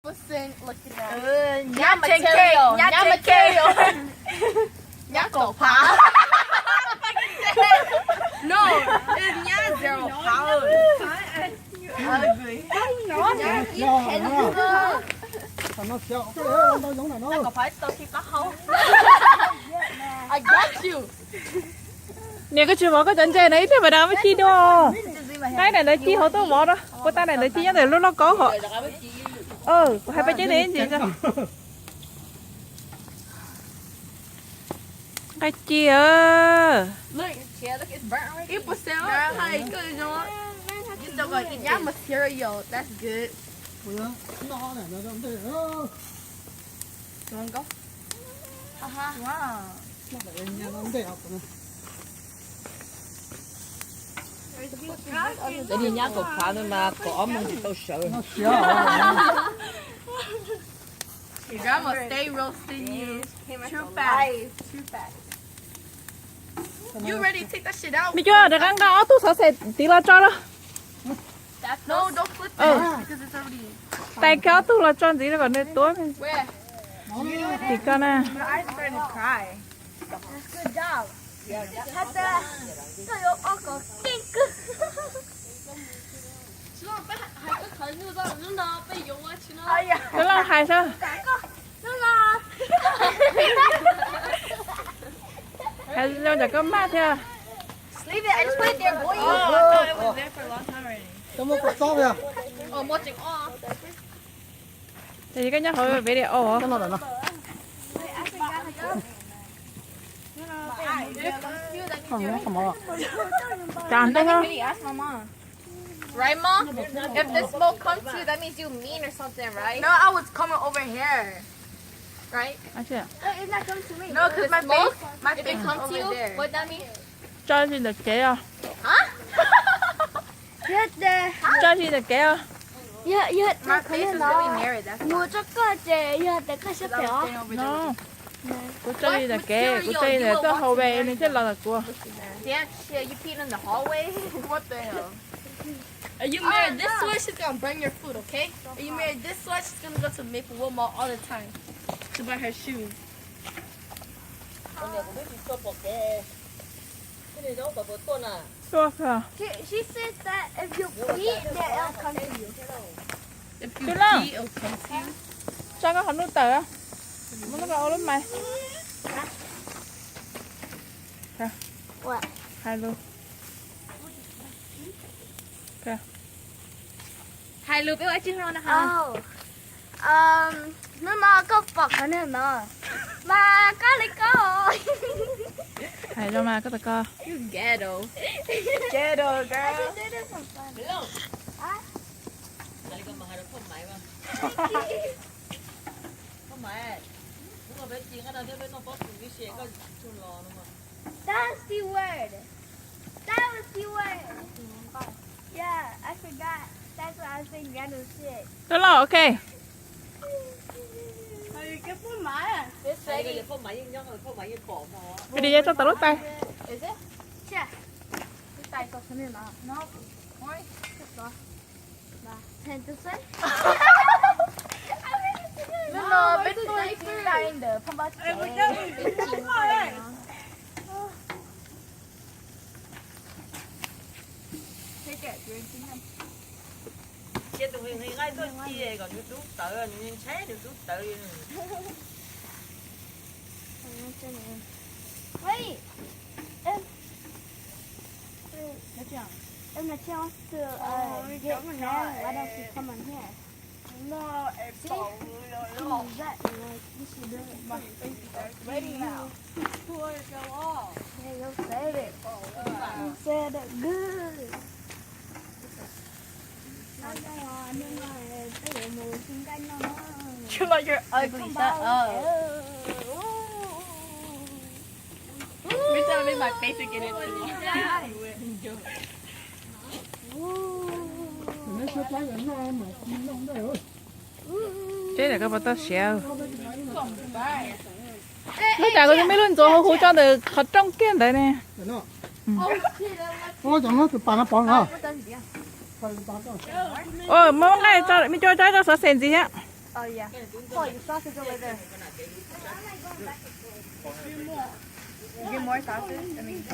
Nyab material, nyab material. Nyab kaum phav. No, it's nyab zero phav. Ugly. I got you. Niam, koj tsis mov koj cov ntses no ib pliag mas dam ci dua. Nqaij daim ntawd ci hauv tuaj mov na, puas tau daim ntawd ci nyob ntawm lub lauj kaub hos. Kuv hais peb ceb ntawd ib ntsis. Nqaij ci. Material, that's good. Cov niag nyab kaum phav ntawd mas kaum ob moos tsis tau sawv. Your grandma stay roasting you. True facts. True facts. You ready to take that shit out? Me Cuab, rov qab nqa ob tug xov xwm tiv los tso los. No, don't flip it because it's already. Tais kiag ob tug los tso ntxiv rau kom nws tuab. Where? Tim koj na. My eyes starting to cry. Good job. Has tas koj yuav ua kom keej kawg. Koj los hais saib. Hais zoo tsam koj maj thiab. Just leave it. I just put it there, boy. Oh, I thought it was there for a long time already. Koj muab kua txob thiab. Oh, muab tseem ob. Ces koj nyob hauv video. Cov ntej no. Right, Mom? If the smoke comes to you, that means you mean or something, right? No, I was coming over here. Right? Wait, it's not coming to me. No, because my face, my face is over there. What that mean? Tso zis ntawm kev os. Huh? Yog tias, tso zis ntawm kev os. Yog, yog tias qhov no mus rau koj ces yog tias koj siab phem os. No. Kuv tso zis ntawm kev, kuv tso zis ntawm tuaj hauv ve nws thiaj los ntawm kuv. Damn shit, you peed in the hallway? What the hell? If you mirror this way, she's gonna burn your food, okay? If you mirror this way, she's gonna go to Maplewood Mall all the time to buy her shoes. Tuaj kawg. She, she says that if you pee, then it'll come to you. If you pee, it'll come to you. Tso koj qhov nuj tawm, muab koj ua lub mais. Hais lus. Hais lus peb ua tsis no na. Hnub no koj pom qhov niag no mas koj li koj. Hais zoo mas koj tau koj. You ghetto. Ghetto girl. That's the word. That was the word. Yeah, I forgot. That's why I was saying random shit. Tau los, ok. Video tso tau lub tais. Hnub no peb tuaj ib tug tais ntawm phaj npab tsev. Cia tus nqi nqi nqaij tuaj ci kom nws dub tawv, nws ntshai nws dub tawv li. Wait. Em, em, my child wants to, uh, get married. Why don't you come on here? See? Can you do it? Like, you should do it. My face is already sweaty now. Pour it off. Yeah, you said it. You said it good. You look, you're ugly. Shut up. Every time I make my face again, it's Teb ntawm koj puas tau siav? Lub cas kuv twb muaj lub ntxuav huv huv tso ntawm qhov rooj kiag ntawd ne. Muab nqaij, me cua tso rau xov xwm ntxiv thiab. Oh yeah. Put your sauces over there. Get more sauces. I mean,